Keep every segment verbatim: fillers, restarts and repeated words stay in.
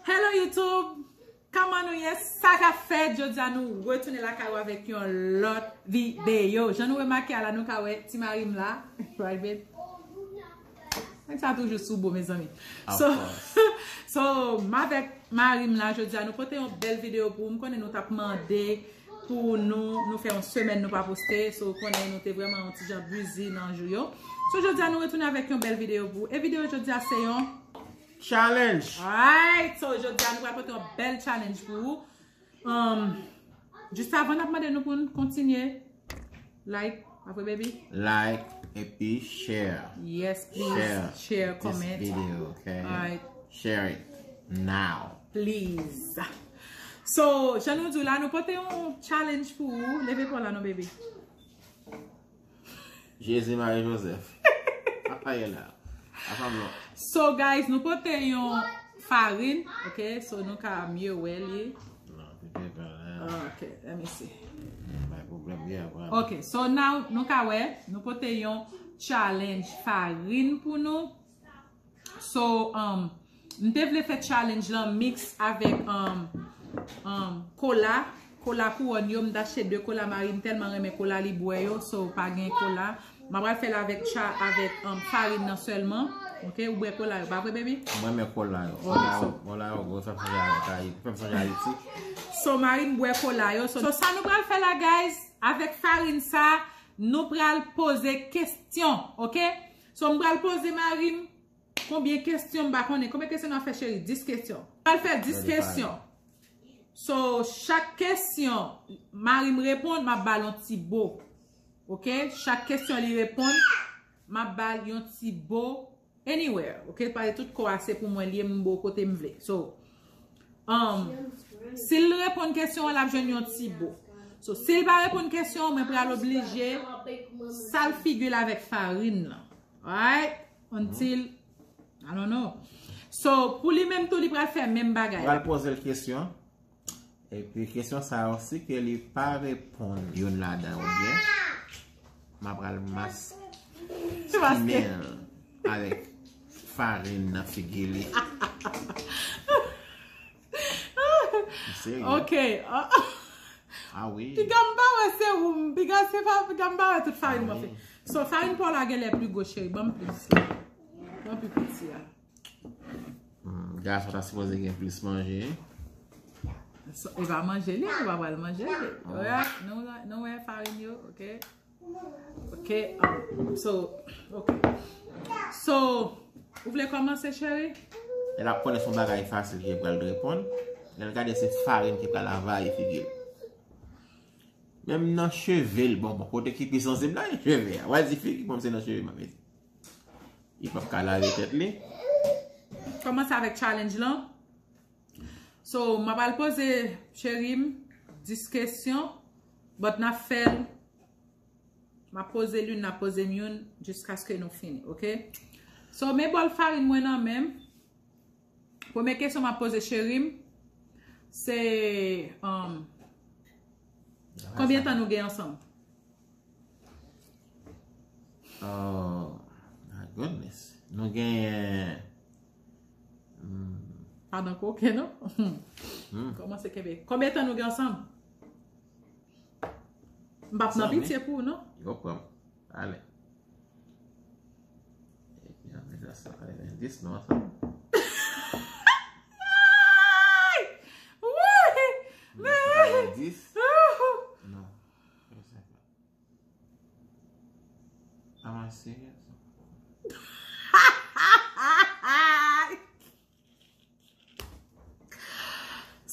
Hello YouTube! Kòman nou ye? Sa k ap fèt? Jodi a nou retounen lakay ou avèk yon lòt videyo. Jan nou remake a la, nou ka wè ti mari m la. Right, babe? Nèg sa toujou sou bo, mezanmi. So, so, m avèk mari m la jodi a, nou pote yon bèl videyo pou ou. M konnen nou t ap mande pou nou, nou fè yon semèn nou pa poste. So, ou konnen nou te vrèman yon ti jan busy nan jou yo. So, jodi a nou retounen avèk yon bèl videyo pou ou. E videyo jodi a se yon Challenge. Alright, so jodi a nou pral pote yon bèl challenge pou ou. Um, jis avan n ap mande nou pou n kontinye like, pa vre, baby? Like epi share. Yes, please. Share, share, this comment. Video, okay? Alright. Share it now. Please. So, jan nou di w la, nou pote yon challenge pou ou. Leve kò w la non, baby. Jezi, Mari, Jozèf. Apa ye la? Apa blo? So, guys, nou pote yon farin, ok? So, nou ka mye wè li. Non, pipi pa la. Ok, let me see. Bay pwoblèm, yeah, vwala. Ok, so now, nou ka wè, nou pote yon challenge farin pou nou. So, um, m te vle fè challenge lan mix avèk, um, um, kola, kola kouwòn yo, m t achte de kola, mari m tèlman renmen kola, li bwè yo, so pa gen kola. M ap pral fè l avèk cha-, avèk, um, farin nan sèlman. Ok, ou bwè kola yo, pa vre, baby? Mwen renmen kola yo. Ok, kola yo, so kola yo, gwo, fè m sonje avèk Ayiti, fè m sonje Ayiti. So, mari m bwè kola yo. So, so sa nou pral fè la, guys, avèk farin sa, nou pral poze kesyon, ok? So, m pral poze mari m konbyen kesyon, m pa konnen. Konbyen kesyon n ap fè, cheri? Dis kesyon. N pral fè dis kesyon. So, chak kesyon, mari m reponn, m ap ba l yon ti bo. Ok? Chak kesyon li reponn, m ap ba l yon ti bo. Anywhere. Ok? Paske tout kò a se pou mwen li ye, m bo kote m vle. So, um, si l reponn kesyon an, l ap jwenn yon ti bo. So, si l pa reponn kesyon an, mwen pral oblije sal figi l avèk farin nan. Alright? Until, I don't know. So, pou li menm tou, li pral fè menm bagay. Pral poze l kesyon. Epi kesyon sa yo, si ke li pa reponn youn ladan yo byen, m ap pral maskinen l avèk farin nan figi li. M serye. Ok. Ah wi. Piga m pa wè se ou, piga se pa, piga m pa wè tout farin mwen fè. So, farin pa w la genlè pi gwo, cheri. Ban m plis la. Ban m pi piti a. Hmm, gason ta sipoze gen plis manje. So, e pa manje li, ou pa pral manje li. Wè, nou, nou wè farin yo, ok? Ok, um, so, ok. So, ou vle kòmanse, cheri? E l ap konnen se yon bagay fasil ke l pral reponn. Lè l gade se farin ki pral anvayi figi l. Menm nan cheve l, bon, bon, kote ki pi sansib la, e cheve a. W a di figi, bon, se nan cheve m ap mete. Li p ap ka lave tèt li. Kòmanse avèk challenge lan. So, m ap al poze cheri m dis kesyon, but n ap fè l. M ap poze l youn, n ap poze m youn, jiskaske nou fini, ok? So, men bòl farin mwen nan men m. Premye kesyon m ap poze cheri m, se, um, konbyen tan nou gen ansanm? Oh, my goodness. Nou genyen, hmm. Pa nan koken, non? Hmm. Kòmanse kenbe. Konbyen tan nou gen ansanm? M p ap nan pitye pou ou, non? Yo pran m. Ale. Epi, an mil nèf san katrevenndis, nou ansanm. Wi! Mil nèf san katrevenndis? Non. Am I serious?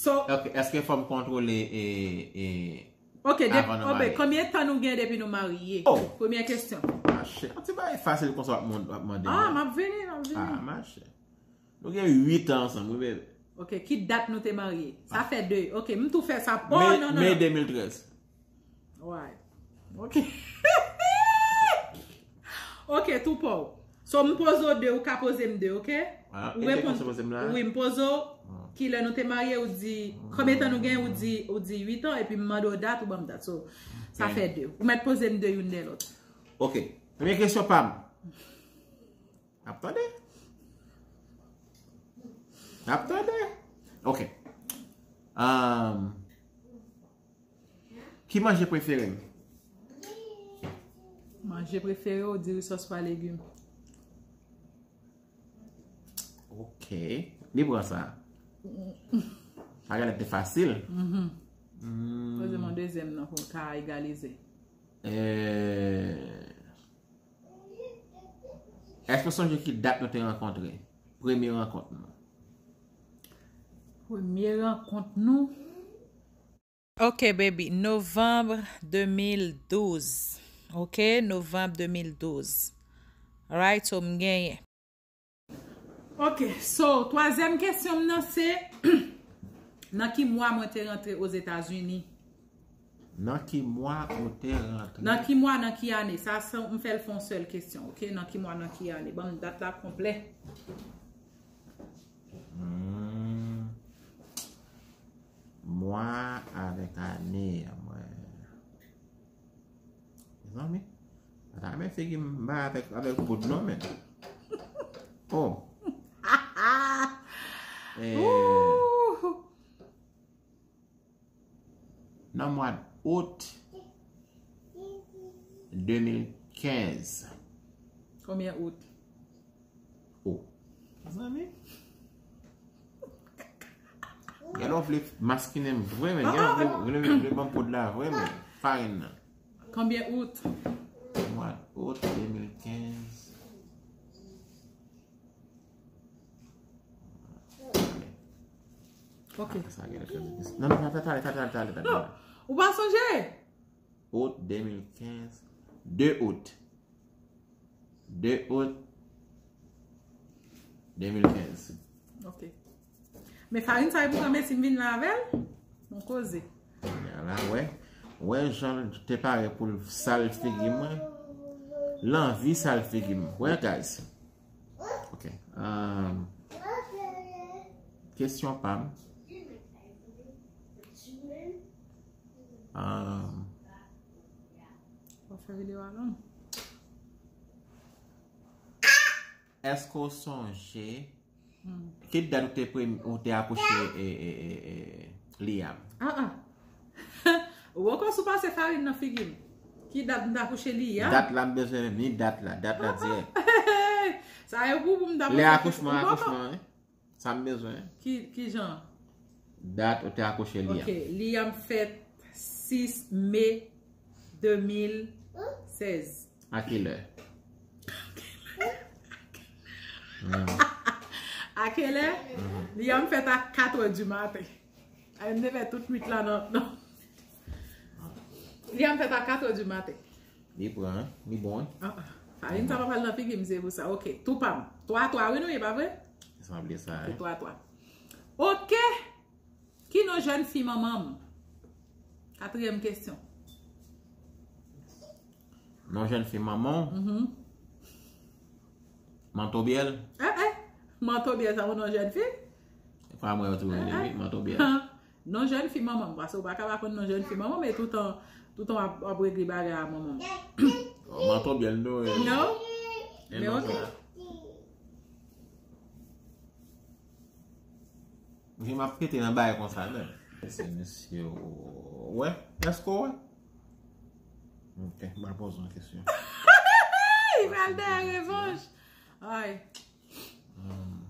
So, ok, èske fò m kontwole e, e, ok, de, avan nou, ok, marye? Konbyen tan nou gen depi nou marye? Oh! Premye kesyon. Mache, yon ti bagay fasil konsa w ap mon-, w ap mande mwen. Ah, m ap vini, m ap vini. Ah, mache. Nou gen uit an ansanm, wi, bebe. Ok, ki dat nou te marye? Sa fè de. Ok, m tou fè sa. Oh, non, non, non. Me de mil trèz. Alright. Ok. Ok, tou pa w. So, m poze w de, ou ka poze m de, ok? Ah, ou reponn, wi, m poze w. Kilè nou te marye, ou di, konbyen tan nou gen, ou di, ou di uit an, epi m mande w dat, ou ban m dat. So, sa fè de. Ou mèt poze m de youn dèyè lòt. Ok. Premye kesyon pa m. N ap tande. N ap tande. Ok. Um, ki manje prefere m? Manje prefere w, diri sòs pwa legim. Ok. Li pran sa. Sa genlè te fasil. Mm. Poze m yon dezyèm nan pou m ka egalize. Eh, èske w sonje ki dat nou te rankontre? Premye rankont nou. Premye rankont nou. Ok, baby. Novanm de mil douz. Ok, novanm de mil douz. Alright, so m genyen. Ok, so, twazyèm kesyon m nan se, nan ki mwa mwen te rantre Ozetazini? Nan ki mwa ou te rantre? Nan ki mwa, nan ki ane? Sa, sa, m fè l fè yon sèl kesyon, ok? Nan ki mwa, nan ki ane? Ban m dat la konplè. Hmm. Mwa avèk ane, mwen. Mezanmi, pa ta renmen figi m bay avèk, avèk poud non, men. Oh. Eh, nan mwa out de mil kenz. Konbyen out? Oh. Zanmi. Gen lè w vle maskinen m vre, men gen lè w vle, vle, vle ban m poud la vre, men farin nan. Konbyen out? Mwa out de mil kenz. Ok. Sa gen lè fè m. Non, non, talè, talè, talè, talè, talè. Non, ou pa sonje? Out de mil kenz. De out. De out de mil kenz. Ok. Men farin sa e pou mwen si m vin la avè l? Bon koze. Kounye a la, wè. Wè jan l te pare pou l sal figi mwen. L anvi sal figi mwen. Wè, guys. Ok. Um, kesyon pa m. Um, w ap fè videyo a long. Èske w sonje ki dat ou te premye, ou te akouche, e, e, e, e, Liam? Ah, ah. Ou poko sou pase farin nan figi m. Ki dat m te akouche Liam? Dat la m bezwen menm, ni dat la, dat la dirèk. Sa e pou, pou m ta... Lè akouchman, akouchman, wi. Sa m bezwen. Ki, ki jan? Dat ou te akouche Liam. Ok, Liam fèt sis me de mil sèz. A ki lè? A ki lè? Liam fèt a kat è di maten. Ay, m te fè tout nwit la nan, nan. Liam fèt a kat è di maten. Li pran, li bon, wi. Ah, ah. Farin sa pa pral nan figi m, se pou sa. Ok, tou pa m. Twa twa, wi, nou ye, pa vre? Sanble sa, wi. Twa twa. Ok. Ki non jèn fi manman m? Katriyèm kesyon. Non jèn fi manman w? Mhm. Manto Byèl? Eh, eh. Manto Byèl, sa yon non jèn fi? E pa mwen yo tou rele, wi, Manto Byèl. Non jèn fi manman m, paske ou pa ka pa konn non jèn fi manman m, men toutan, toutan w ap, w ap regle bagay a manman m. Manto Byèl, non, e. Non? E men non, ok. Sa. Vin m ap pete nan bagay konsa, men. Se mesye, w-, wè? Èske w wè? Ok, m pral poze yon kesyon. Li pral dèyè revanj. Ay. Hmm.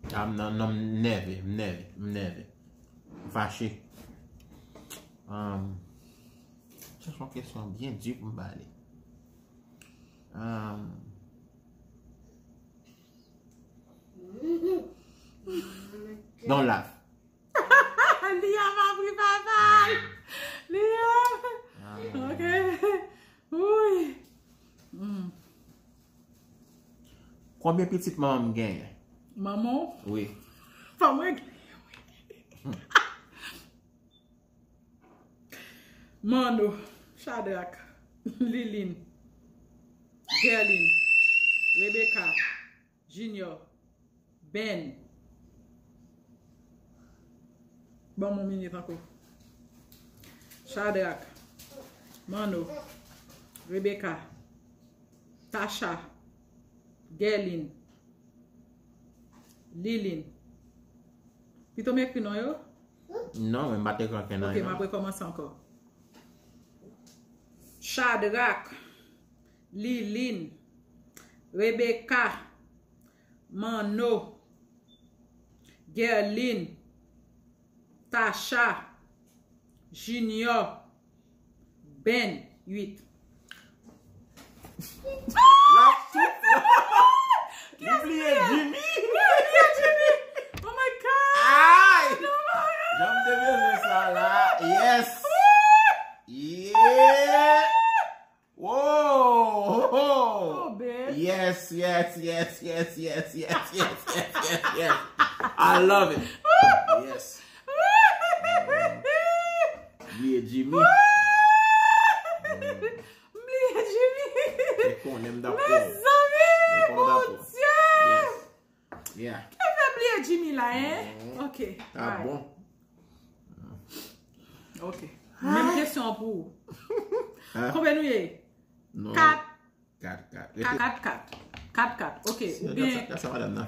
Ah, m nan, non, m nève, m nève, m nève. M fache. Um, chèche yon kesyon byen di pou m ba li. Um, Don't laugh. Li a pa pri papa l. Li a... Ah. Ok. Wi. Hmm. Konbyen pitit manman m genyen? Manman w? Wi. Fò mwen genyen, wi. Hmm. Mano, Shadrack, Liline, Guerline, Rebecca, Junior, Ben. Ban m yon minit ankò. Shadrack, Mano, Rebecca, Tasha, Guerline, Liline, Pito m ekri non yo? Non, men m pa t ekri ankenn nan yo. Ok, m ap rekòmanse ankò. Chadrak, Lilin, Rebeka, Manno, Guerline, Tacha, Junior, Ben, uit. L ap tout. Li bliye Jimmy. Li bliye Jimmy. Oh my God. Ay! Jan m te bezwen sa la. Yes. Yeah. Whoa. Oh, babe. Yes, yes, yes, yes, yes, yes, yes, yes, yes, yes. I love it. Yes. Bliye Jimmy. M bliye Jimmy. Mezanmi, Bondye. Yeah. Ki fè bliye Jimmy la, hein? Ok. Ah bon. Ok. Menm kesyon an pou ou. Konbyen nou ye? Kat. Kat, kat. Kat, kat. Kat, kat. Ok. Oubyen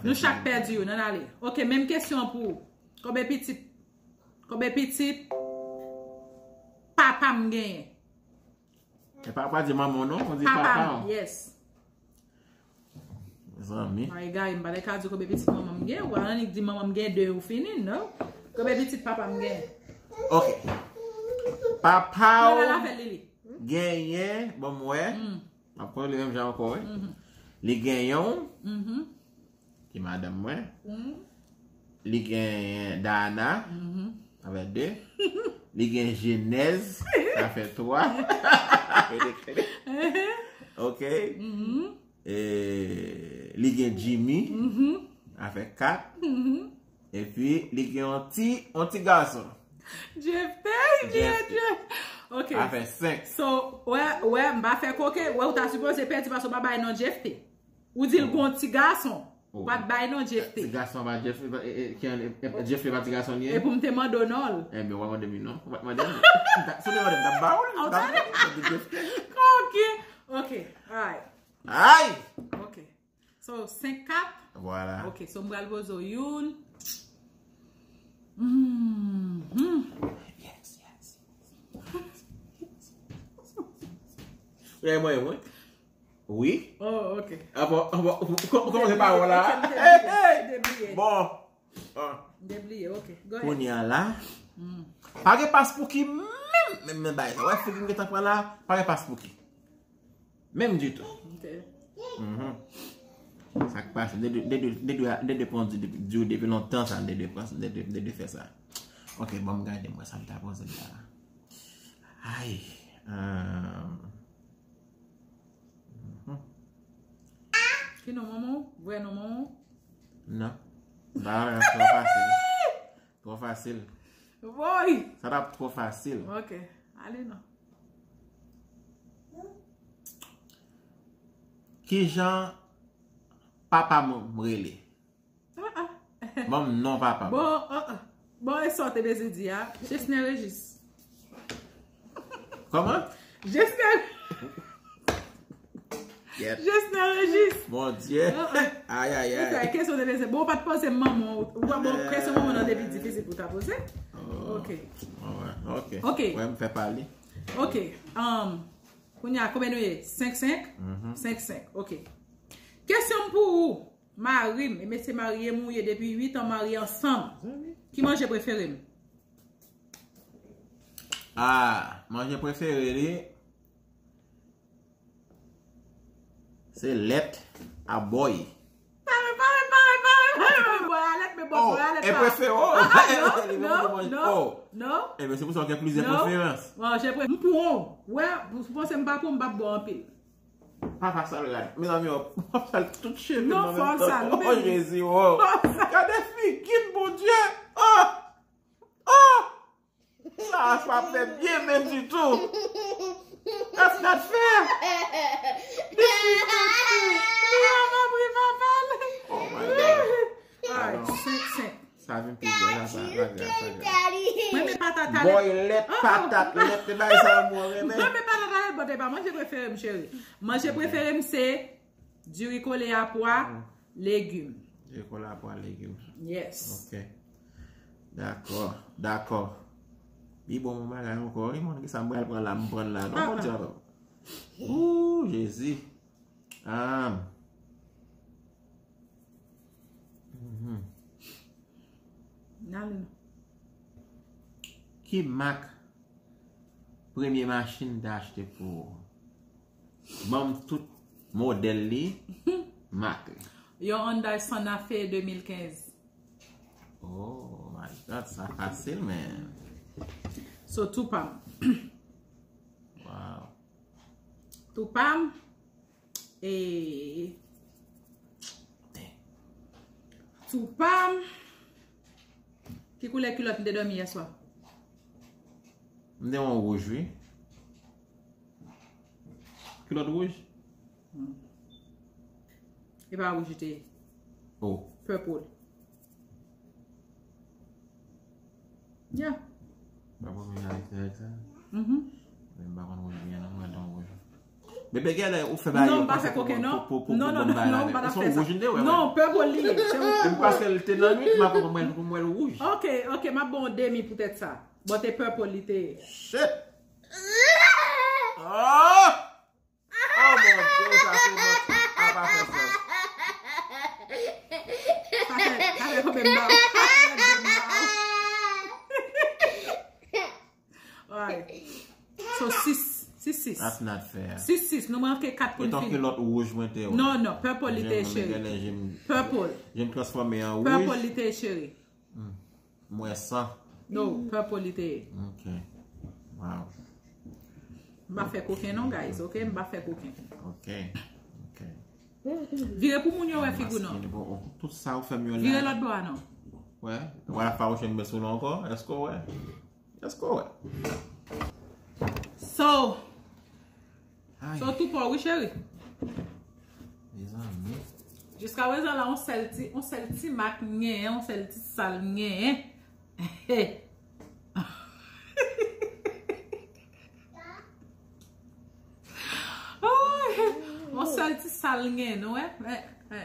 nou chak pèdi youn, ann ale. Ok, menm kesyon an pou ou. Konbyen pitit? Konbyen pitit papa m genyen? E pa, pa di manman w non, ou di papa w. Papa m, yes. Mezanmi. Ay, gari, m pa te ka di konbyen pitit manman m gen. Ou annik di manman m gen de, ou fini, non? Konbyen pitit papa m gen? Ok. Papa w genyen, bon, m wè. M ap konn li menm jan ankò, wi. Li gen yon, ki madanm mwen. Li gen Dana, sa fè de. Li gen Jenèz, sa fè twa. Ok. E, li gen Jimmy, sa fè kat. Epi, li gen yon ti, yon ti gason. Jefte, Jefte. Ok. Sa fè senk. So, wè, wè, m pa fè koke, wè, ou ta sipoze pèdi paske w pa bay non Jefte. Ou di l gon ti gason. Ou pa t bay non Jefte. Ti gason pa Jefte, e, e, ki an, e, e, Jefte pa ti gason li ye? E pou m te mande w non l. Enben, w pa mande m li non. Ou pa t mande m li. Si w te mande m, m t ap ba w l, m t ap, m t ap di Jefte. Ok, ok, alright. Ay! Ok. So, senk kat? Vwala. Ok, so m pral poze w youn. Mhm. Yes, yes. Ou mwen, mwen. Wi. Oh, ok. Apa, apa, ou kòmanse pawòl la. Ok, m te bliye, m te bliye. Bon. Ah. M te bliye, ok. Go ahead. Kounye a la. Pa gen pas Pouki menm, menm, menm bagay sa. Wè figi m gentan pran la, pa gen pas Pouki. Menm ditou. Ok. Mhm. Sa k pase, de de, de de, de de, de de pran di, di, di depi lontan sa, de de pran, de de, de de fè sa. Ok, bon, m gade, mwen, sa m ta poze la. Ay. Euh, Mhm. Ki non manman w? Vrè non manman w? Non. Ba, twò fasil. Twò fasil. Woy! Sa t ap twò fasil. Ok. Ale non. Kijan papa m rele? Ah, ah. Ban m non papa m. Bon, ah, ah. Bon, e sa w te bezwen di a? Jesner Régis. Kòman? Jesner. Jesner Régis. Bondye. Ah, ah. Ay, ay, ay. Ou fè kesyon w te bezwen. Bon, ou pa t poze manman w. Ou pa bon, kesyon manman nan te pi difisil pou w ta poze. Oh. Ok. Alright. Ok. Ok. Wè, m fè pale. Ok. Um, kounye a, konbyen nou ye? Senk senk? Mhm. Senk senk. Ok. Kesyon m pou ou. Mari m, e mesye marye m ou ye depi uit an, marye ansanm. Ki manje prefere m? Ah, manje prefere li, se lèt a bòy. Pare, pare, pare, pare, pare, bòy a lèt, men bòy a lèt la. Oh, e prefere, oh. Ah, ah, non, non, non, non. Enben, se pou sa w gen plizyè preferans. Manje pre-, m pran w. Wè, ou panse m pa pran w, m p ap bò anpil. Papa sa l rad. Mezanmi, oh, papa sa l tout cheve. Non, fò l sal, oh, Jezi, oh. Gade figi l, Bondye. Oh! Oh! Sa, sa p ap fè byen menm ditou. Sa, sa t fè. Disrespectful. Li pa konprann papa l. Oh my God. Alright, senk senk. Sa vin pi bèl, sa, sa, sa, sa, sa. Mwen renmen patat a lèt. Bòy lèt, patat, lèt, te bay sa mwen renmen. Mwen renmen patat a lèt, but e pa manje prefere m, cheri. Manje prefere m se diri kole a pwa, legim. Diri kole a pwa, legim. Yes. Ok. Dakò, dakò. Li bon, bon bagay ankò. Wi, moun, kisa m pral pran la, m pran la. Non, bon, djab. Ooh, Jezi. Ah. Mhm. N ale non. Ki mak premye machin te achte pou ou? Ban m tout modèl li, mak li. Yon Hyundai Santa Fe de mil kenz. Oh my God, sa fasil, man. So, tou pa m. Wow. Tou pa m. E tou pa m. Ki koulè kilòt m te dòmi yè swa? M te yon wouj, wi. Kilòt wouj? Hmm. E pa wouj li te ye. Oh. Purple. Yeah. Purple, m te avèk sa? Mhm. Men m pa konn wouj byen non, mwen te yon wouj. Bebe, genlè ou fè bagay yo panse pou, pou, pou, pou, non, non, non, bagay non, la. M pa t ap fè sa. Wouj li te wè, non, purple li ye. Se yon purple. Paske l te nan nwit, m pa konprann mwen, pou mwen l wouj. Ok, ok, m ap ba w demi poutèt sa. Bon, te purple li te ye. Shit! Oh! Oh, mon Dieu, sa se mwen. A pa fè sa. Sa fè, sa fè konbyen m ba w? Sa fè de m ba w. Alright. So, sis, sis, sis. That's not fair. Sis, sis. Nou manke kat pou n fini. Etan ke lòt wouj mwen te wè. Non, non, purple li te ye, cheri. Purple. Je m transfòme an wouj. Purple li te ye, cheri. Hmm. M wè san. No, purple li te ye. Ok. Wow. M pa fè koken non, guys, ok? M pa fè koken. Ok. Ok. Vire pou moun yo wè figi w non. Maske, bon, oh, tout sa ou fè m yo la. Vire lòt bò a non. Wè, wè fawouch m sou la ankò. Èske w wè? Èske w wè? So, ay. So, tou pa w, wi, cheri. Mezanmi. Jiska prezan la, yon sèl ti, yon sèl ti mak m genyen, yon sèl ti sal m genyen. Yon sèl ti sal m genyen, nou wè?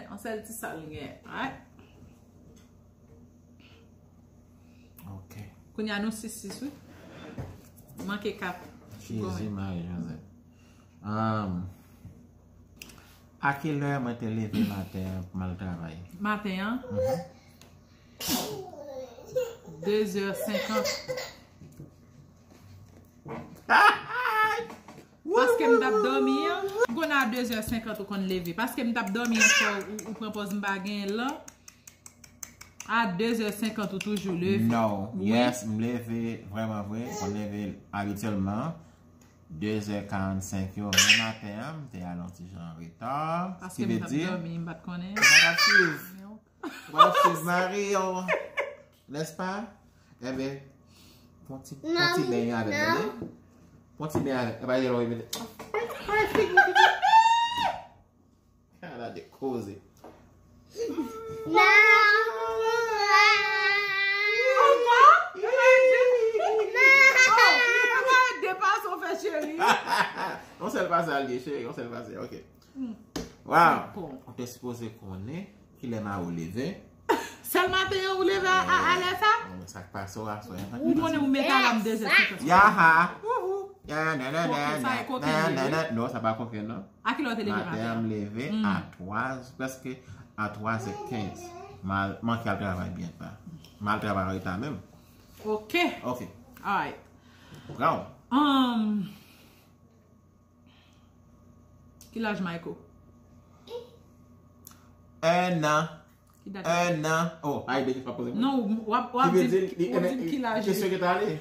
Yon sèl ti sal m genyen. Alright. Ok. Kounye a nou sis sis, wi. Manke kat. Jezi Mari Jozèf. Um, a ki lè mwen te leve maten an pou m al travay? Maten an? Mhm. De zè senkant. Paske m t ap dòmi an. M konn a de zè senkant ou konn leve. Paske m t ap dòmi an, fò ou, ou pran pòz m pa genyen lan. A de zè senkant ou toujou leve? No. Wi. Yes, m leve vrèman vre. M konn leve abityèlman de zè karannsenk yo. Men maten an, m te al yon ti jan an reta. Paske m t ap dòmi, m pa t konnen. Ou pa t ap swiv. Ou pa t ap swiv mari w. Nèspa? Enben, pran ti, pran ti beny avè m, tande? Pran ti beny avè m. E pa jel w mete. Ala de koze. Yon sèl pase al ye, cheri, yon sèl pase, ok. Wow. Ou te sipoze konnen kilè mari w leve. Sèl maten an ou leve a, a, a lè sa? Bon, sa k pase w aswè an? Ou konnen ou met alam de zè senkant. Yaha. Wouhou. Ya, na, na, na, na, na, na, na. Non, sa pa koken, non. A ki lè w te leve maten an? Maten an, m leve a twa, prèske a twa zè kenz. M al, manke al travay byen ta. M al travay an reta menm. Ok. Ok. Alright. Brown. Um, Ki laj Michael? Un an. Ki dat? Un an. Oh, ay, Beni pa poze mwen. Non, w ap, w ap di m ki laj li. Kesyon ki ta ale.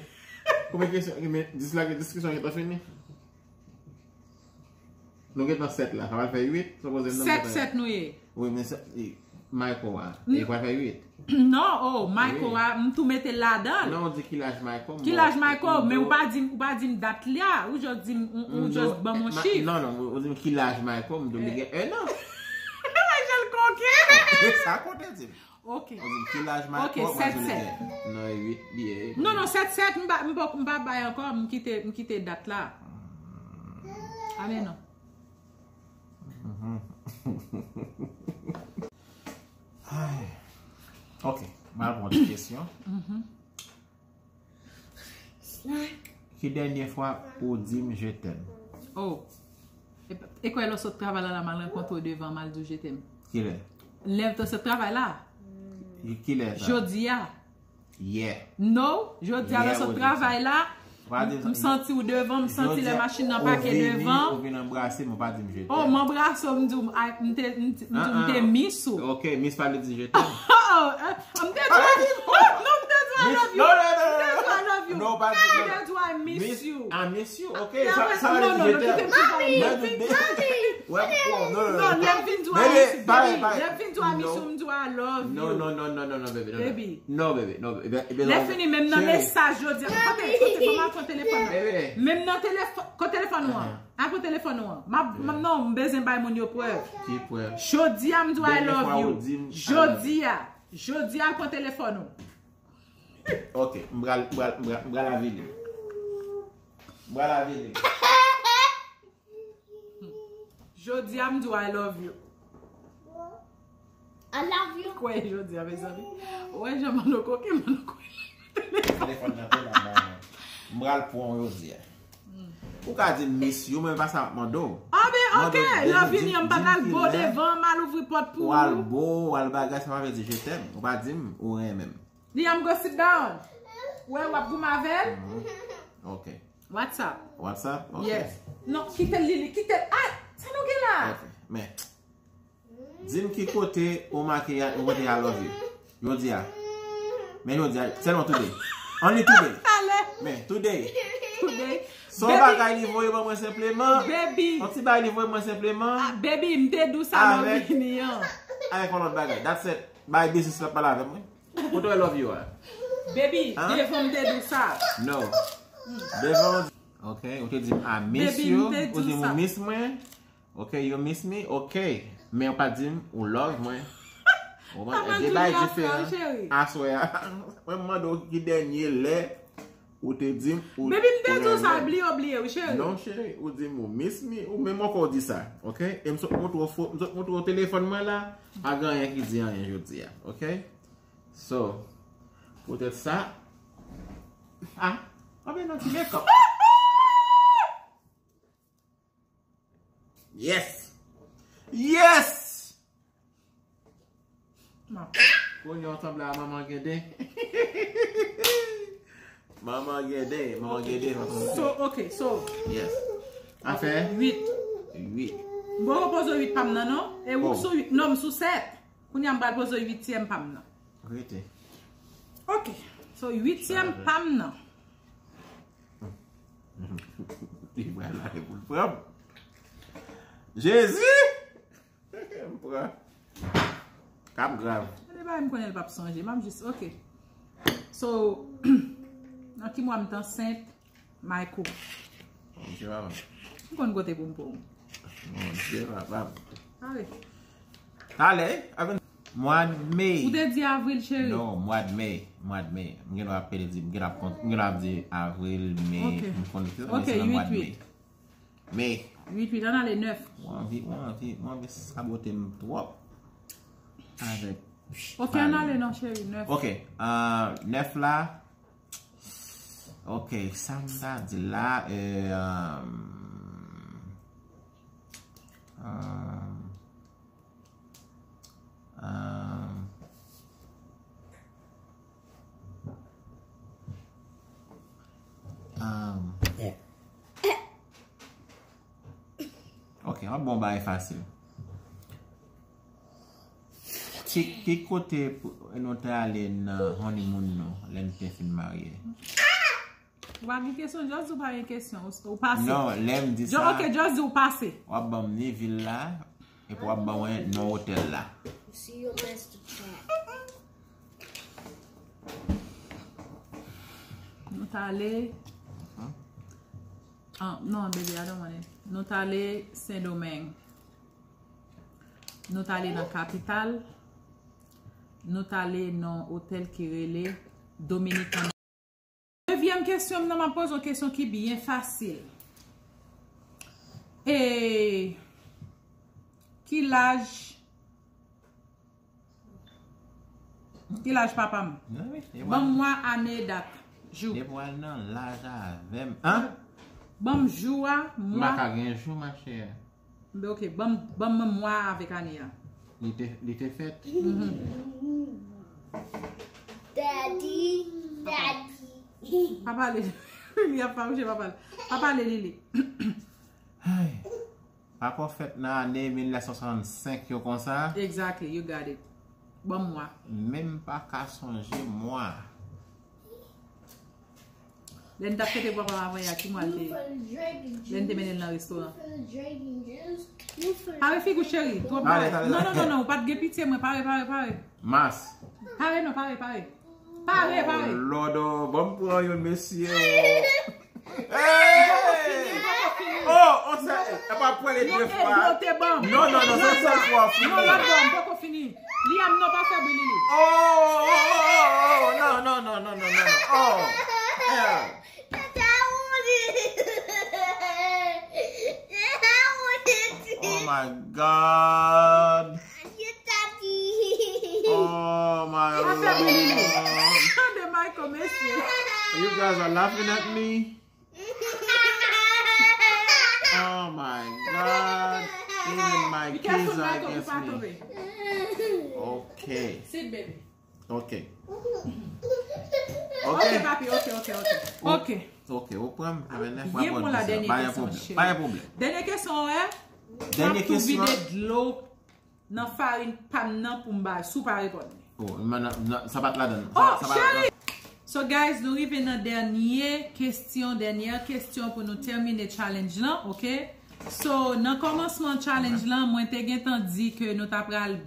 Konbyen kesyon? Men, dis la, diskisyon ki ta fini. Nou gen tan sèt la, sa va fè uit, sa poze m nan sèt, sèt nou ye. Wi, men se, e, Michael a, li pral fè uit. Non, oh, Michael a, m tou mete l ladan l. Non, ou di ki laj Michael. Ki laj Michael, men ou pa di m, ou pa di m dat li a. Ou just di m, ou, ou just ban m yon chif. Non, non, ou di m ki laj Michael, m di w li gen un an. Jan l koken. Sa konte di m. Ok. Ou di m ki laj Michael, ok, sèt sèt. Non, e uit li ye. Non, non, sèt sèt, m pa, m pa, m pa bay ankò, m kite, m kite dat la. Ale non. Mhm. Ay. Ok. M al pran ti kesyon. Ki dènye fwa ou di m je t'aime? Oh. E, e kwè lè w sot travay la, la m al rankontre w devan, m al di w je t'aime. Kilè? Lè w te sot travay la. Ki, kilè sa? Jodi a. Yeah. No, jodi a lè w sot travay la. M santi w devan, m santi lè machin nan pake devan. Ou vin anbrase m, ou pa di m je t'aime. Oh, m anbrase w, m di w, m te, m te miss ou. Ok, miss pa vle di je t'aime. Oh, m te di w, non, m te di w I love you. M te di w I love you. Non, pa di, m te di w I miss you. I miss you, ok. Sa, sa vle di je t'aime. Mami, mami. Non, lè m vin di w I miss you, baby. Lè m vin di w I miss you, m di w I love you. Non, non, non, non, non, non, baby, non, non. Baby. Non, baby, non, baby. Lè fini, menm nan mesaj yo di, kote, kote, ban m al pran telefòn nan. Menm nan telefòn, kote telefòn ou an? Al pran telefòn ou an. M ap, m ap, non, m bezwen bay moun yo prèv. Ki prèv? Jodi a, m di w I love you. Jodi a. Jodi a, al pran telefòn ou. Ok, m pral, m pral, m pral, m pral avili. M pral avili. Jodi a, m di w I love you. I love you. Kwè jodi a, mezanmi. Ou wè jan Manno koke, Manno koke. Telefòn nan te la, manman. M pral pran w jodi a. Ou ka di m miss you, men pa sa m ap mande w. Ah, ben, ok. Lè w vini an, m pa pral bo devan, m al ouvri pòt pou ou. W al bo, w al bagay, sa pa vle di je t'aime. Ou pa di m ou renmen m. Liam, go sit down. Wè, w ap goumen avè l? Ok. WhatsApp. WhatsApp? Ok. Yes. Non, kite l, Lili, kite l. Ay, sa nou gen la? Ok. Men, di m ki kote ou make, ou mete I love you. Jodi a. Men jodi a, sèlman today. Only today. Talè. Men, today. Today. Son bagay li voye ban mwen senpleman. Baby. Yon ti bagay li voye mwen senpleman. Ah, baby, m te di w sa lè w vini an. Avèk yon lòt bagay. That's it. Bay biznis la pale avè mwen. Kote w love you a? Baby, devan m te di w sa. No. Devan, ok, ou te di m I miss you, ou di m ou miss mwen. Ok, you miss me, ok. Men ou pa di m ou love mwen. Ou konprann? E de bagay diferan. Aswè a. Mwen mande w ki dènye lè ou te di m ou renmen m. Baby, m te di w sa, bliye w bliye wi, cheri. Non, cheri, ou di m ou miss me, ou menm ankò w di sa, ok? E m sot montre w fo-, m sot montre w telefòn mwen la, pa gen anyen ki di anyen jodi a, ok? So, poutèt sa, ah, anben nan ti makeup. Yes! Yes! Kounye a w sanble a manman gen den. Manman gen den, manman gen den. So, ok, so. Yes. Afè? Uit. Uit. M poko poze w uit pa m nan, non? E ou sou uit, non, m sou sèt. Kounye a m pral poze w uityèm pa m nan. Rete. Ok. So, uityèm pa m nan. Li pral lage pou l pran m. Jezi! M pran. K ap grav. Gade bagay m konnen l p ap sonje. M ap jis, ok. So, nan ki mwa m t ansent? Michael. Bondye papa m. M konn kote pou m pran w. Bondye papa m. Ale. Talè, avè mwa me. Ou te di avril, cheri? Non, mwa me. Mwa me. M gen dwa ap pede di, m gen dwa ap kont, m gen dwa ap di avril, me. Ok. M konn, ok, se nan mwa me. Me. Uit uit, ann ale nèf. Mwen anvi, mwen anvi, mwen anvi sabote m twòp. Avèk. Ok, ann ale non, cheri, nèf. Ok, euh, nèf la. Ok, sa m ta di la, euh, euh, euh, euh, ok, m ap ba w bagay fasil. Ki, ki kote pou nou te ale nan honeymoon nou lè n te fin marye? Ou pa gen kesyon, just di w pa gen kesyon. Ou, ou pase. Non, lè m di sa, ok, just di w pase. W ap ban m ni vil la, epi w ap ban mwen non otèl la. You see your best chat. Nou t ale. Ah, non, baby, I don't want it. Nou t ale Sendomeng. Nou t ale nan kapital. Nou t ale nan otèl ki rele Dominican. Dezyèm kesyon m nan, m ap poze yon kesyon ki byen fasil. E ki laj Ki laj papa m? Non, wi, e Ban m mwa, ane, dat, jou. Depi w al nan laj avè m. Hein? Ban m jou a, M mwa. pa ka gen jou, ma chère. Ok, ban m, ban m mwa avèk ane a. Li te, li te fèt. Daddy, daddy. Pa pale. Li ap fache, pa pale. Pa pale, Lili. Ay. Papa fèt nan ane mil nèf san swasannsenk yo konsa. Exactly, you got it. Ban m mwa. Menm pa ka sonje mwa. Lè n t ap fete papa m avanyè a, ki mwa l te ye? Lè n te mennen l nan restoran. Pare figi w, cheri. Twòp bagay. Non, non, non, non, ou pa t gen pitye mwen. Pare, pare, pare. Mas. Pare non, pare, pare. Pare, pare. Oh, Lord, oh, ban m pran yon mesye, oh. Hey! Oh, on se, e pa pwale de fwa. Non, non, non, se sèl fwa w fini. Non, lòt bò, m poko fini. Liam, non, pa fè bri, Lili. Oh, oh, oh, oh, oh, oh, non, non, non. Oh, yeah. Oh my God. Oh my Lord. Tande Michael, mesye. You guys are laughing at me. Oh my God. Even my kids are against me. Okay. Sit, baby. Ok. Ok, papi, ok, ok, ok. Ok. Ok, ou pran m, amèn, pa gen pwoblèm. Pa gen pwoblèm. Dènye kesyon, wè. Dènye kesyon. Vide dlo nan farin pa m nan pou m ba, si w pa reponn li. Oh, sa pa t ladan. Oh, cheri! So, guys, nou rive nan dènye kesyon, dènye kesyon pou nou tèmine challenge lan, ok? So, nan kòmansman challenge lan, mwen te gentan di ke nou ta pral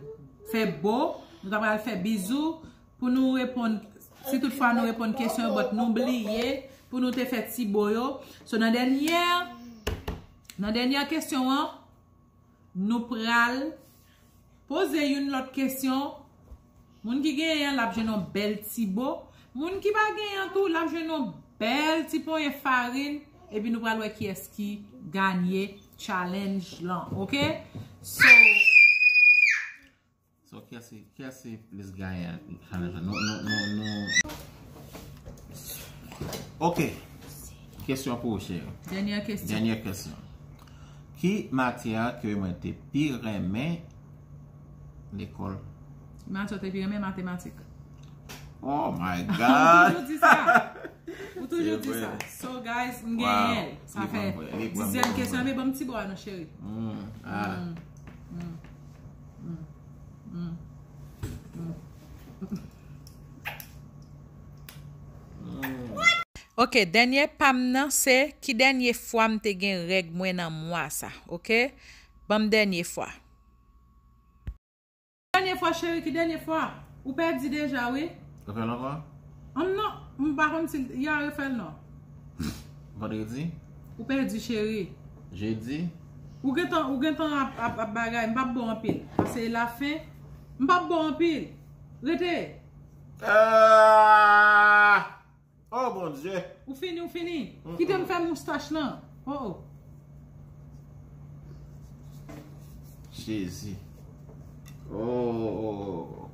fè bo, nou ta pral fè bizou, pou nou reponn, si toutfwa nou reponn kesyon yo, but nou bliye pou nou te fè ti bo yo. So, nan dènyè, nan dènyè kesyon an, nou pral poze youn lòt kesyon. Moun ki genyen an, l ap jwenn yon bèl ti bo. Moun ki pa genyen an tou, l ap jwenn yon bèl ti ponyen farin. Epi nou pral wè kiyès ki ganye challenge lan, ok? So, So, kiyès ki, kiyès ki plis gayan challenge la? Nou, nou, nou, nou. Ok. Kesyon pou ou, cheri. Dènyè kesyon. Dènyè kesyon. Ki matyè ke mwen te pi renmen lekòl? Matyè w te pi renmen matematik. Oh my God! Ou toujou di sa. Ou toujou di sa. So, guys, m genyen l. Sa fè dizyèm kesyon. Men ban m ti bo a non, cheri. Ok, dènye pa m nan se ki dènye fwa m te gen règ mwen nan mwa sa, ok? Ban m dènye fwa. Dènye fwa, cheri, ki dènye fwa? Ou pèdi deja, wi. Refè l ankò? An non, m pa konn si y a refè l non. Vandredi? Ou pèdi, cheri. Jedi? Ou gentan, ou gentan ap, ap, ap bagay, m p ap ba w anpil. Paske lafen, m p ap ba w anpil. Rete. Ah! Oh, Bondye. Ou fini, ou fini. Kite m fè moustach lan. Oh, oh. Jezi. Oh, oh, oh.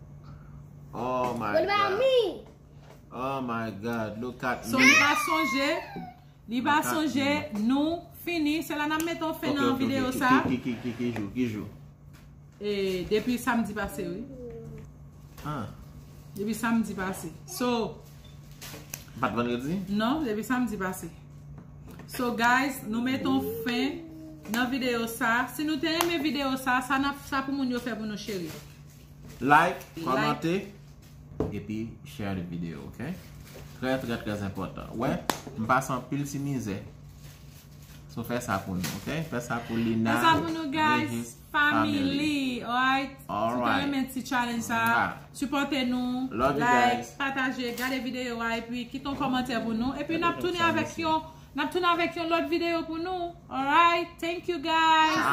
Oh my God. Oh my God, look at me. So, li pa sonje, li pa sonje, nou fini. Se la n ap mete yon fen nan videyo sa. Ki, ki, ki, ki jou, ki jou? E, depi samdi pase, wi. Ah. Depi samdi pase. So, pa t vandredi? Non, depi samdi pase. So, guys, nou mete yon fen nan videyo sa. Si nou te renmen videyo sa, sa n ap, sa pou moun yo fè pou nou, cheri. Like, kòmante, epi share the video, ok? Trè, trè, trè enpòtan. Wè, m pase anpil ti mizè. So, fè sa pou nou, ok? Fè sa pou Lina. Fè sa pou nou, guys. Family, alright? Si w te renmen ti challenge sa, sipòte nou, like, pataje, gade videyo a, epi kite yon kòmantè pou nou. Epi n ap tounen avèk yon, n ap tounen avèk yon lòt videyo pou nou. Alright? Thank you, guys.